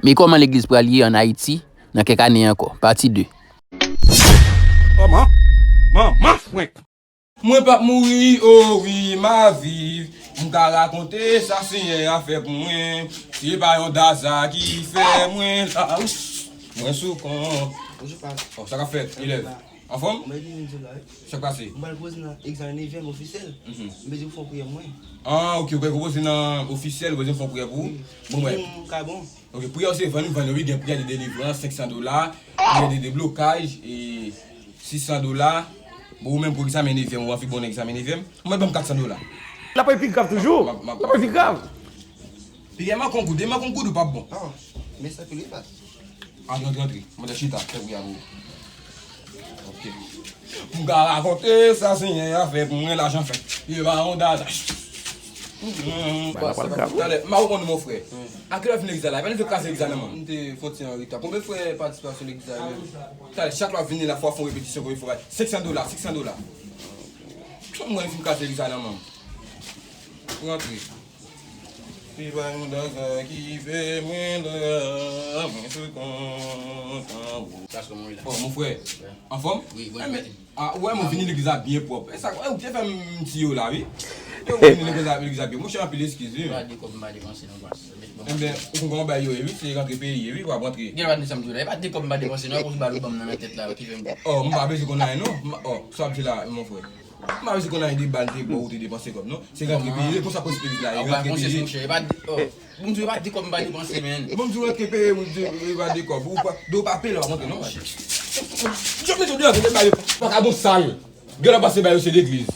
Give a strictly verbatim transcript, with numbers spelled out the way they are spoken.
Men kòman legliz pral ye ann Ayiti nan kèk ane ankò, pati de. Kòman? Manman frenk! Mwen p ap mouri, o wi, m a viv. M ka rakonte sa Senyè a fè pou mwen. Se pa yon daza ki fè mwen la. Mwen sou kont. Bonjou, Pas. Oh, sa k ap fèt, elèv? Anfòm? Mwen vin di la, wi. Sa k pase? Mwen pral poze nan egzamen nevyèm ofisyèl. Mhm. Mwen bezwen fè yon priyè mwen. Ah, ok, ou pral poze nan ofisyèl, ou bezwen fè yon priyè pou ou? Wi. Bon, mwen. Pou m ka bon. Ok, priyè yo se vann, vann yo, wi, gen priyè de delivrans, senk san dola, priyè de deblokaj, e sis san dola. Bon, ou menm pou egzamen nevyèm, ou anvi bon egzamen nevyèm, ou mèt ban m kat san dola. L ap pral pi grav toujou. M ap, m ap. L ap pral pi grav. Priyè manke yon goud, e manke yon goud ou p ap bon. Ah, men sa pou li pa. Antre, antre, antre. Mwen te chita, fè priyè pou ou. Ok. M ka rakonte sa Senyè a fè pou mwen, lajan fèt. E pa yon dada. Bagay la pral grav, wi. Talè, m pa konprann, mon frè. A kilè w vin legliz la? E pa nou te kraze legliz la, non, manm? M te fè yon ti an reta. Konbyen frè patisipasyon legliz la menm? Talè, chak lè w ap vini la, fò w fè yon repetisyon, konbyen frè? Senk san dola, senk san dola. Mwen fin kraze legliz la, non, manm. Rantre. Se pa yon dada ki fè mwen la, mwen sou kont an ou. Oh, mon frè. Anfòm? Wi, bon. Ah, ou wè, mwen vini legliz la byen pwòp. E sa, ou te fè m ti yo la, wi. Yo vini legliz la, legliz la byen. Monchè, anpil eskiz, wi. Pa de kòb m pa depanse nan pas. Enben, ou konn kòman bagay yo ye, wi. Se rantre peye, wi, w ap rantre. Gen pa de sa m di w la. E pa de kòb m pa depanse, non. Konn bagay ou ban m nan, nan tèt la, ki fè m. Oh, m pa bezwen konn anyen, non. M, oh, sa w ap di la, mon frè. M pa bezwen konn anyen de bal te ba w, ou te depanse kòb, non. Se rantre peye, konsa prensip legliz la ye, rantre peye. Monchè, e pa de, oh. Bon, m di w, e pa de kòb m pa depanse, menn. Bon, m di w, rantre peye, m di w, e pa de kòb. Ou pa, de w pa peye, lè w ap rantre, non. Jòf, jòf, jòf, jòf, pa ka bon sal. Gen lè pase ba yo se legliz.